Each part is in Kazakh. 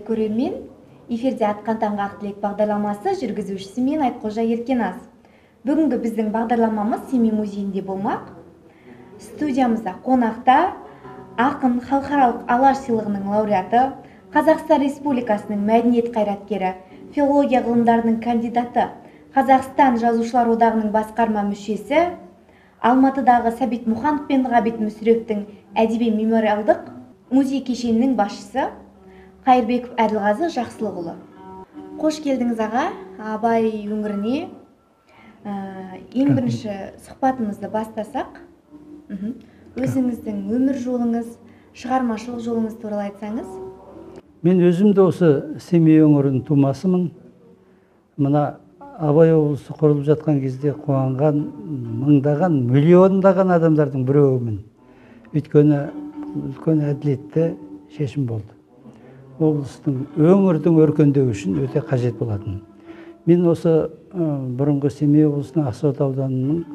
Құрметті көрермен, эфирде «Атқан таңғы ақ тілек» бағдарламасы, жүргізушісі мен, Айтқожа Еркеназ. Бүгінгі біздің бағдарламамыз Семей музейінде болмақ. Студиямызда қонақта ақын, халықаралық Алаш сыйлығының лауреаты, Қазақстан Республикасының мәдениет қайраткері, филология ғылымдарының кандидаты, Қазақстан Жазушылар одағының басқарма мүшесі, Алматыдағы Сәбит Мұқанов пен Ғабит Мүсіреповтің әдеби мемориалдық музей кешенінің басшысы Қайырбеков Әділғазы Жақсылықұлы. Қош келдіңіз, аға, Абай өңіріне. Ең бірінші сұхбатымызды бастасақ, өзіңіздің өмір жолыңыз, шығармашылық жолыңыз туралы айтсаңыз. Мен өзім де осы Семей өңірінің тумасымын. Мына Абай облысы құрылып жатқан кезде қуанған мыңдаған, миллиондаған адамдардың біреуімін. Өйткені үлкен әділетті шешім болды. Облыстың, өңірдің өркендеуі үшін өте қажет болатын. Мен осы бұрынғы Семей облысының Ақсуат ауданының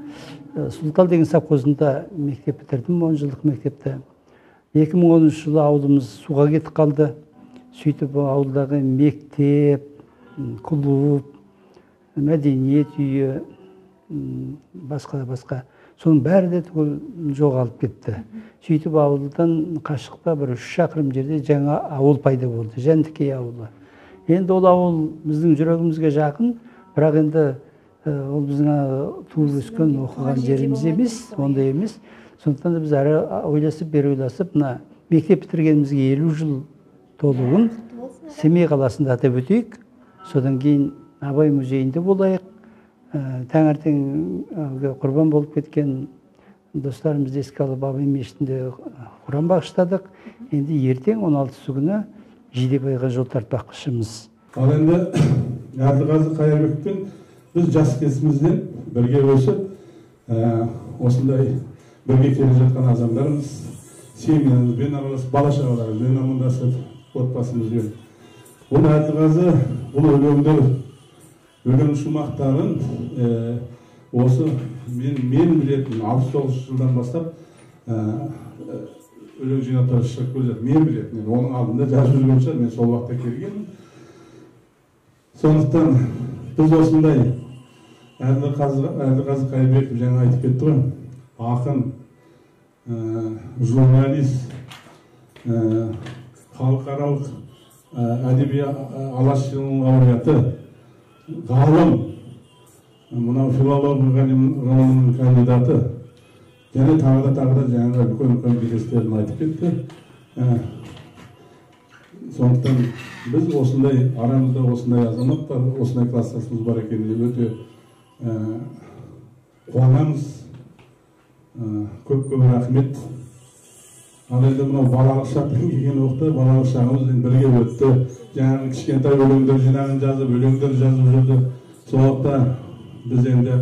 Сұлтал деген совхозында мектеп бітірдім, 10 жылдық мектепті. 2010 жылы ауылымыз суға кетіп қалды. Сөйтіп ауылдағы мектеп, клуб, мәдениет үйі, басқа да басқа, соның бәрі де түгел жоғалып кетті. Сөйтіп ауылдан қашықта бір 3 шақырым жерде жаңа ауыл пайда болды, Жәндікей ауылы. Енді ол ауыл біздің жүрегімізге жақын, бірақ енді ол біздің туып өскен, оқыған жеріміз емес, ондай емес. Сондықтан да біз әрі ойласып, бері ойласып, мына мектеп бітіргенімізге 50 жыл толуын Семей қаласында атап өтейік. Содан кейін Абай музейінде болайық. Таңертең құрбан болып кеткен достарымызды еске алып, Абай мешітінде құран бағыштадық. Енді ертең 16 күні Жидебайға жол тартпақшымыз. Ал енді Әділғазы Қайырбековпен біз жас кезімізден бірге өсіп, осындай бірге келе жатқан адамдармыз. Семьямызбен араласып, бала шағаларымызбен амандасып, отбасымызбен. Бұл Әділғазы бұл өлеңдер, өлең шумақтарын осы мен білетін 69 жылдан бастап өлең жинақтары шығып келе жатыр. Мен білетін, оның алдында жазып жүрген шығар, мен сол уақытта келгенмін. Сондықтан біз осындай Әділғазы Қайырбеков жаңа айтып кетті ғой, ақын, журналист, халықаралық әдеби Алаш сыйлығының лауреаты, ғалым, мынау филология ғылымының кандидаты, және тағы да тағы да жаңағы үлкен үлкен белестерін айтып кетті. Сондықтан біз осындай арамызда осындай азамат бар, осындай кластасымыз бар екеніне өте қуанамыз. Көп көп рахмет. Ал енді мынау балалық шақтан келген уақытта балалық шағымыз енді бірге өтті. Жаңағы кішкентай өлеңдер жинағын жазып, өлеңдер жазып жүрді. Сол уақытта біз енді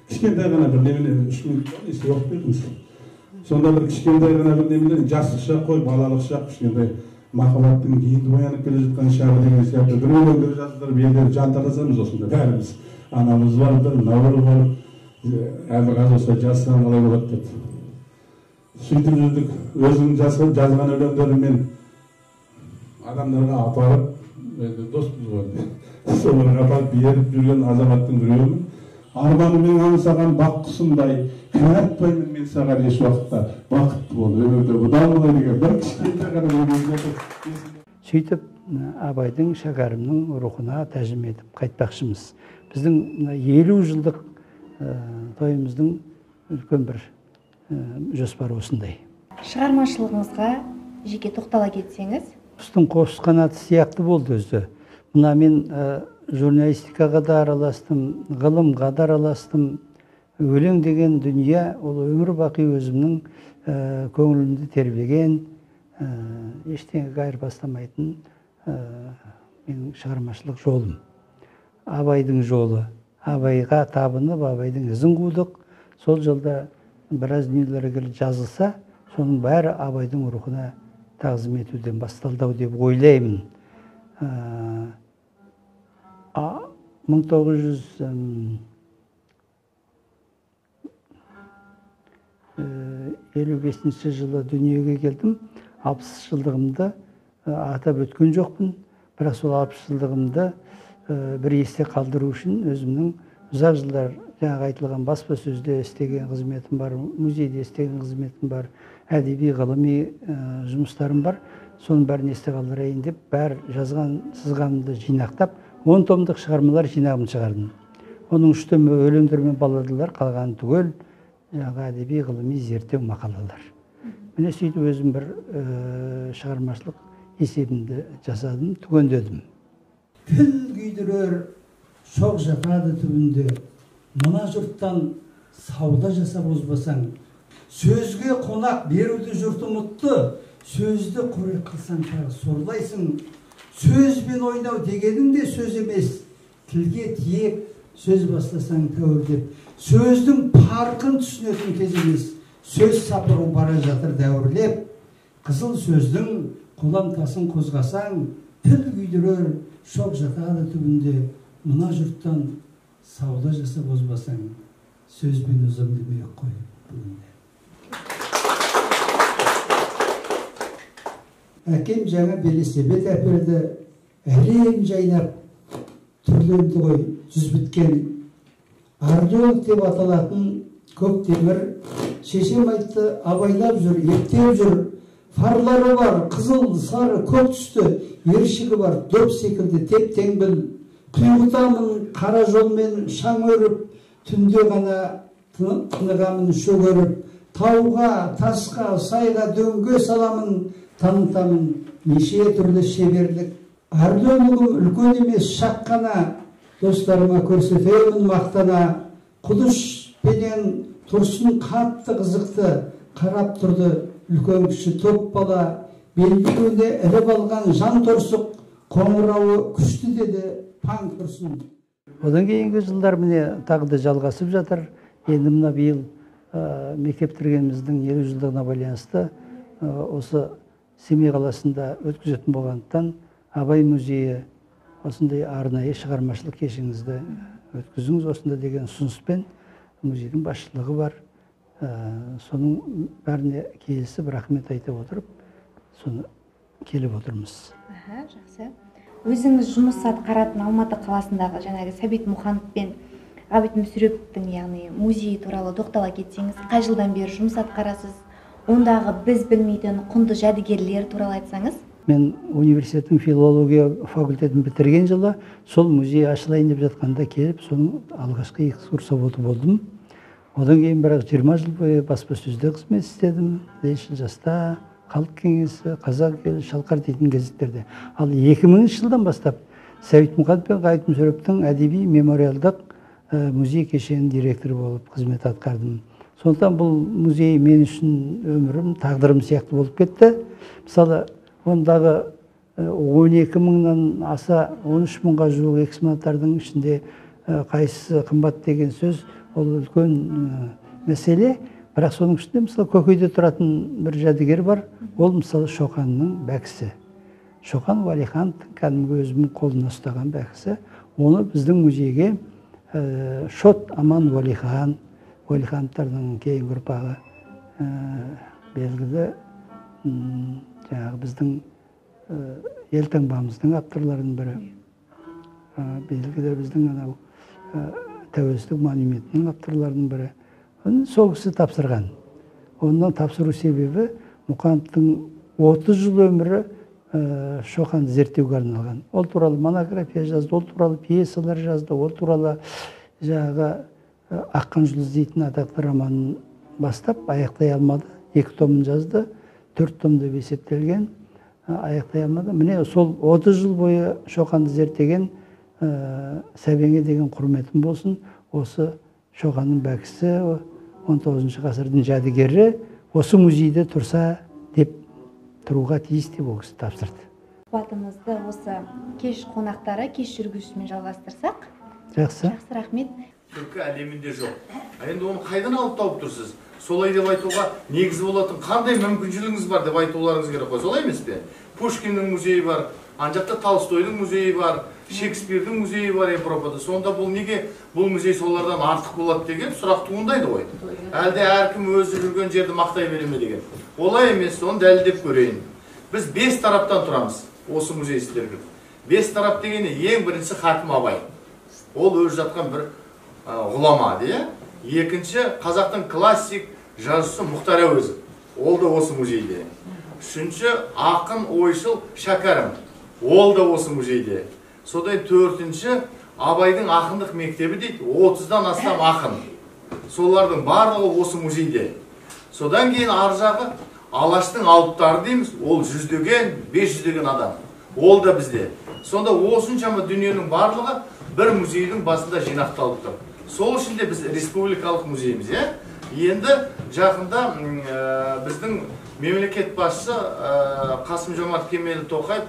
кішкентай ғана бір немене 3 минут уақыт бердіңіз. Сонда бір кішкентай ғана бір немене жастық шақ қой, балалық шақ, кішкентай махаббаттың енді оянып келе жатқан шағы деген сияқты бір өлеңдер жаздырып, елдер жанталасамыз осында бәріміз. Анамыз бар, мынау бар, Әділғазы осылай жазсаң қалай болады деп. Сөйтіп жүрдік. Өзінің жазған өлеңдерімен адамдарға апарып, енді доспыз ғой, соларға апарып беріп жүрген азаматтың біреуімін. Арманымен аңсаған бақ құсындай, кінәлатпаймын мен саған еш уақытта, бақытты бол өмірде бұдан былай деген бір кішкентай ғана өлеңдерді. Сөйтіп Абайдың, Шәкәрімнің рухына тәжім етіп қайтпақшымыз. Біздің 50 жылдық тойымыздың үлкен бір жоспары осындай. Шығармашылығыңызға жеке тоқтала кетсеңіз. Құстың қос қанаты сияқты болды өзі. Мына мен журналистикаға да араластым, ғылымға да араластым. Өлең деген дүние, ол өмір бақи өзімнің көңілімді тербеген, ештеңеге айырбастамайтын менің шығармашылық жолым. Абайдың жолы. Абайға табынып, Абайдың ізін қудық. Сол жолда біраз дүниелер жазылса, соның бәрі Абайдың рухына тағзым етуден басталды ау деп ойлаймын. 1955 жылы дүниеге келдім. 60 жылдығымды атап өткен жоқпын. Бірақ сол 60 жылдығымды бір есте қалдыру үшін өзімнің ұзақ жылдар жаңағы айтылған баспасөзде істеген қызметім бар, музейде істеген қызметім бар, әдеби, ғылыми жұмыстарым бар. Соның бәрін есте қалдырайын деп бәр жазған сызғанымды жинақтап 10 томдық шығармалар жинағын шығардым. Оның 3 томы өлеңдер мен балладалар, қалғаны түгел жаңағы әдеби, ғылыми зерттеу мақалалар. Міне сөйтіп өзім бір шығармашылық есебімді жасадым, түгендедім. Тіл күйдірер шоқ жатады түбінде, мына жұрттан сауда жасап озбасаң, сөзге қонақ беруді жұрт ұмытты, сөзді қорек қылсаң тағы сорлайсың. Сөзбен ойнау дегенің де сөз емес, тілге тиек сөз бастасаң тәуір деп. Сөздің парқын түсінетін кез емес, сөз сапыру бара жатыр дәуірлеп. Қызыл сөздің қоламтасын қозғасаң, тіл күйдірер шоқ жатады түбінде, мына жұрттан сауда жасап озбасаң, сөзбен озам демей ақ қой бүгінде. Әкем жаңа велосипед әперді, әлем жайнап түрленді ғой жүз біткен. Орленок деп аталатын көк темір, шешем айтты абайлап жүр, ептеп жүр. Фарлары бар, қызыл, сары, көк түсті, ершігі бар, доп секілді теп-теңбіл. Құйғытамын қара жолмен шаң өріп, түнде ғана тынығамын шөгеріп. Тауға, тасқа, сайға дөңге саламын, танытамын неше түрлі шеберлік. Орленогым үлкен емес, шақ қана, достарыма көрсетемін мақтана. Құдыш пенен Тұрсын қатты қызықты, қарап тұрды үлкен кіші топ бала. Белдеуіне іліп алған жан торсық, қоңырауы күшті деді паң Тұрсын. Одан кейінгі жылдар міне тағы да жалғасып жатыр. Енді мына биыл мектеп бітіргеніміздің 50 жылдығына байланысты осы Семей қаласында өткізетін болғандықтан Абай музейі осындай арнайы шығармашылық кешіңізді өткізіңіз осында деген ұсыныспен музейдің басшылығы бар. Соның бәріне келісіп рахмет айтып отырып, соны келіп отырмыз. Жақсы. Өзіңіз жұмыс атқаратын Алматы қаласындағы жаңағы Сәбит Мұқанов пен Ғабит Мүсіреповтің, яғни музейі туралы тоқтала кетсеңіз, қай жылдан бері жұмыс атқарасыз? Ондағы біз білмейтін құнды жәдігерлер туралы айтсаңыз. Мен университеттің филология факультетін бітірген жылы сол музей ашылайын деп жатқанда келіп, соның алғашқы экскурсоводы болдым. Одан кейін бірақ 20 жыл бойы баспасөзде қызмет істедім. Лениншіл жаста, Халық кеңесі, Қазақ елі, Шалқар дейтін газеттерде. Ал 2000 жылдан бастап Сәбит Мұқанов пен Ғабит Мүсіреповтің әдеби мемориалдық музей кешенінің директоры болып қызмет атқардым. Сондықтан бұл музей мен үшін өмірім, тағдырым сияқты болып кетті. Мысалы, ондағы 12 мыңнан аса 13 мыңға жуық экспонаттардың ішінде қайсысы қымбат деген сөз, ол үлкен мәселе. Бірақ соның ішінде, мысалы, Көкейде тұратын бір жәдігер бар, ол, мысалы, Шоқанның бәкісі. Шоқан Уәлихановтың кәдімгі өзінің қолына ұстаған бәкісі. Оны біздің музейге Шот Аман Уәлихан, Уәлихановтардың кейінгі ұрпағы, белгілі жаңағы біздің елтаңбамыздың авторларының бірі, белгілі біздің анау тәуелсіздік монументінің авторларының бірі. Оны сол кісі тапсырған. Ондан тапсыру себебі Мұқановтың 30 жыл өмірі Шоқанды зерттеуге арналған. Ол туралы монография жазды, ол туралы пьесалар жазды, ол туралы жаңағы Аққан жұлдыз дейтін атақты романын бастап аяқтай алмады. 2 томын жазды, 4 том деп есептелген, аяқтай алмады. Міне сол 30 жыл бойы Шоқанды зерттеген Сәбеңе деген құрметім болсын. Осы Шоқанның бәкісі, 19 ғасырдың жәдігері осы музейде тұрса деп тұруға тиіс деп ол кісі тапсырды. Сұхбатымызды осы кеш қонақтары, кеш жүргізушімен жалғастырсақ. Жақсы. Жақсы, рахмет. Түркі әлемінде жоқ. Енді оны қайдан алып тауып тұрсыз? Солай деп айтуға негізі болатын қандай мүмкіншілігіңіз бар деп айтуларыңыз керек қой, солай емес пе? Пушкиннің музейі бар, ан жақта Толстойдың музейі бар, Шекспирдің музейі бар Европада. Сонда бұл неге бұл музей солардан артық болады деген сұрақ туындайды ғой. Әлде әркім өзі жүрген жерді мақтай бере ме деген. Олай емес, соны дәлелдеп көрейін. Біз 5 тараптан тұрамыз осы музей сіздерге. Бес тарап дегені ең бірінші хакім Абай. Ол өзі жатқан бір ғұлама, иә? Екінші, қазақтың классик жазушысы Мұхтар Әуезов. Ол да осы музейде. Үшінші, ақын ойшыл Шәкәрім. Ол да осы музейде. Содан төртінші, Абайдың ақындық мектебі дейді, 30-дан астам ақын. Солардың барлығы осы музейде. Содан кейін ар жағы Алаштың алыптары дейміз, ол жүздеген, 500-деген адам. Ол да бізде. Сонда осыншама дүниенің барлығы бір музейдің басында жинақталып тұр. Сол үшін де біз республикалық музейміз, иә? Енді жақында біздің мемлекет басшысы Қасым-Жомарт Кемелұлы Тоқаев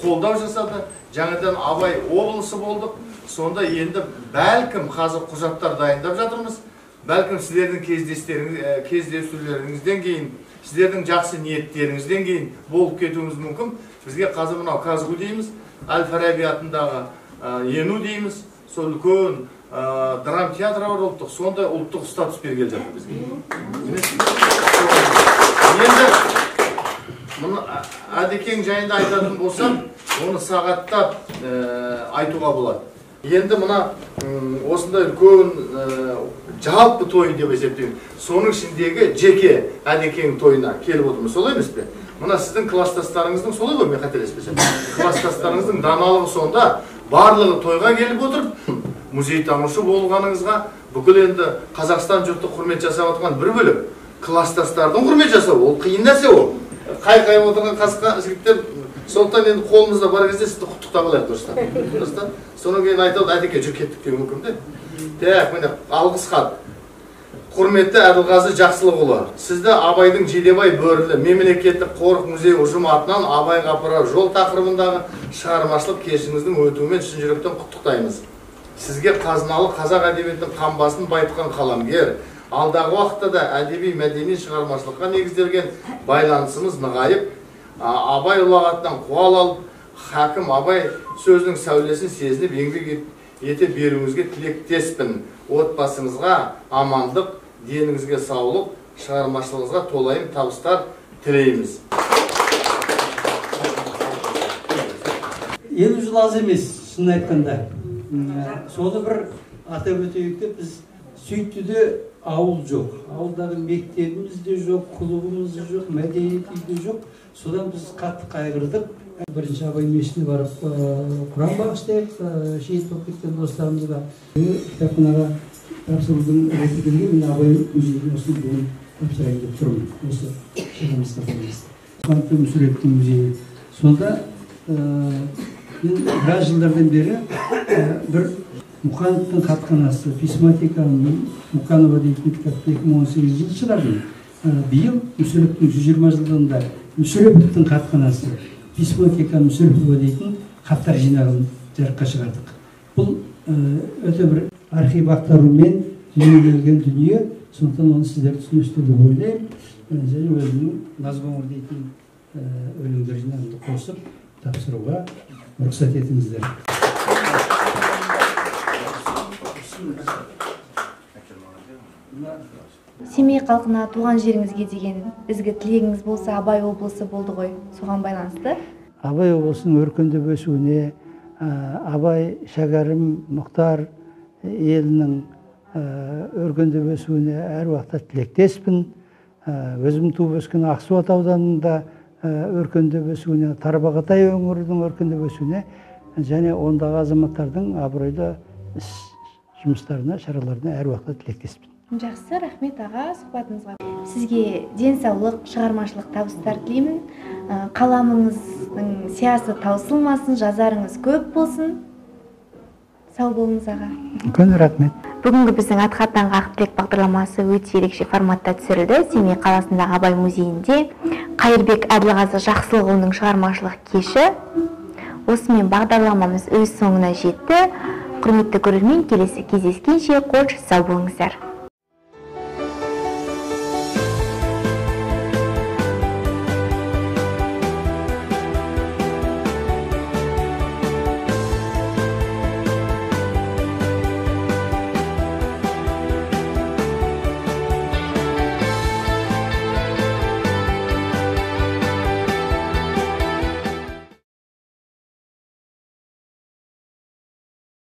қолдау жасады. Жаңадан Абай облысы болдық. Сонда енді бәлкім қазір құжаттар дайындап жатырмыз. Бәлкім сіздердің кездесулеріңізден кейін, сіздердің жақсы ниеттеріңізден кейін болып кетуіміз мүмкін. Бізге қазір мынау КазГУ дейміз, Әл-Фараби атындағы ЕНУ дейміз, сол үлкен драма театры бар ұлттық, сондай ұлттық статус бергелі жатыр бізге. Енді мұны Әдекең жайында айтатын болсам, оны сағаттап айтуға болады. Енді мына осындай үлкен жалпы той деп есептеймін. Соның ішіндегі жеке Әдекең тойына келіп отырмыз, солай емес пе? Мына сіздің кластастарыңыздың, солай ғой, мен қателеспесем, кластастарыңыздың даналығы сонда, барлығы тойға келіп отырып, музейтанушы болғаныңызға бүкіл енді Қазақстан жұрты құрмет жасап отырған бір бөлік, кластастардың құрмет жасау, ол қиын нәрсе ол. Қайқайып отырған қасқа жігіттер, сондықтан енді қолымызда бар кезде сізді құттықтап алайық, дұрыстан. Дұрыстан. Содан кейін айтады, Әдеке жүр кеттік деуі мүмкін де. Так, міне алғыс хат. Құрметті Әділғазы Жақсылықұлы, сізді Абайдың Жидебай бөрілі мемлекеттік қорық музей ұжымы атынан Абайға апарар жол тақырыбындағы шығармашылық кешіңіздің өтуімен шын жүректен құттықтаймыз. Сізге қазыналы қазақ әдебиетінің қамбасын байытқан қаламгер, алдағы уақытта да әдеби мәдени шығармашылыққа негізделген байланысымыз нығайып, Абай ұлағатынан қуал алып, хакім Абай сөзінің сәулесін сезініп еңбек ете беруіңізге тілектеспін. Отбасыңызға амандық, деніңізге саулық, шығармашылығыңызға толайым табыстар тілейміз. 50 жыл аз емес, шынын айтқанда. Соны бір атап өтейік деп біз сөйтті де ауыл жоқ. Ауылдағы мектебіміз де жоқ, клубымыз да жоқ, мәдениет үйі де жоқ. Содан біз қатты қайғырдық. Бірінші Абай мешітіне барып Құран бағыштайық, шейіт болып кеткен достарымызға. Кітапханаға тапсырудың реті келген, мен Абай музейіне осыны бүгін тапсырайын деп тұрмын. Осы шарамызға байланысты. Мүсіреповтің музейі. Сонда мен біраз жылдардан бері бір Мұқановтың хатханасы, письмотека Мұқанова дейтін кітапты 2018 жылы шығардым. Биыл Мүсіреповтің 120 жылдығында Мүсіреповтің хатханасы, письмотека Мүсірепова дейтін хаттар жинағын жарыққа шығардық. Бұл өте бір архив ақтарумен жеңілденген дүние, сондықтан оны сіздер түсінесіздер деп ойлаймын. Және өзімнің Назқоңыр дейтін өлеңдер жинағымды қосып тапсыруға рұқсат етіңіздер. Семей халқына, туған жеріңізге деген ізгі тілегіңіз болса, Абай облысы болды ғой, соған байланысты. Абай облысының өркендеп өсуіне, Абай, Шәкәрім, Мұхтар елінің өркендеп өсуіне әр уақытта тілектеспін. Өзім туып өскен Ақсуат ауданында өркендеп өсуіне, Тарбағатай өңірінің өркендеп өсуіне және ондағы азаматтардың абыройлы іс жұмыстарына, шараларына әр уақытта тілектеспін. Жақсы, рахмет аға сұхбатыңызға. Сізге денсаулық, шығармашылық табыстар тілеймін. Қаламыңыздың сиясы таусылмасын, жазарыңыз көп болсын. Сау болыңыз аға. Үлкен рахмет. Бүгінгі біздің Атқа таңғы ақ тілек бағдарламасы өте ерекше форматта түсірілді. Семей қаласындағы Абай музейінде Қайырбек Әділғазы Жақсылықұлының шығармашылық кеші. Осымен бағдарламамыз өз соңына жетті. Құрметті көрермен, келесі кездескенше қош сау болыңыздар.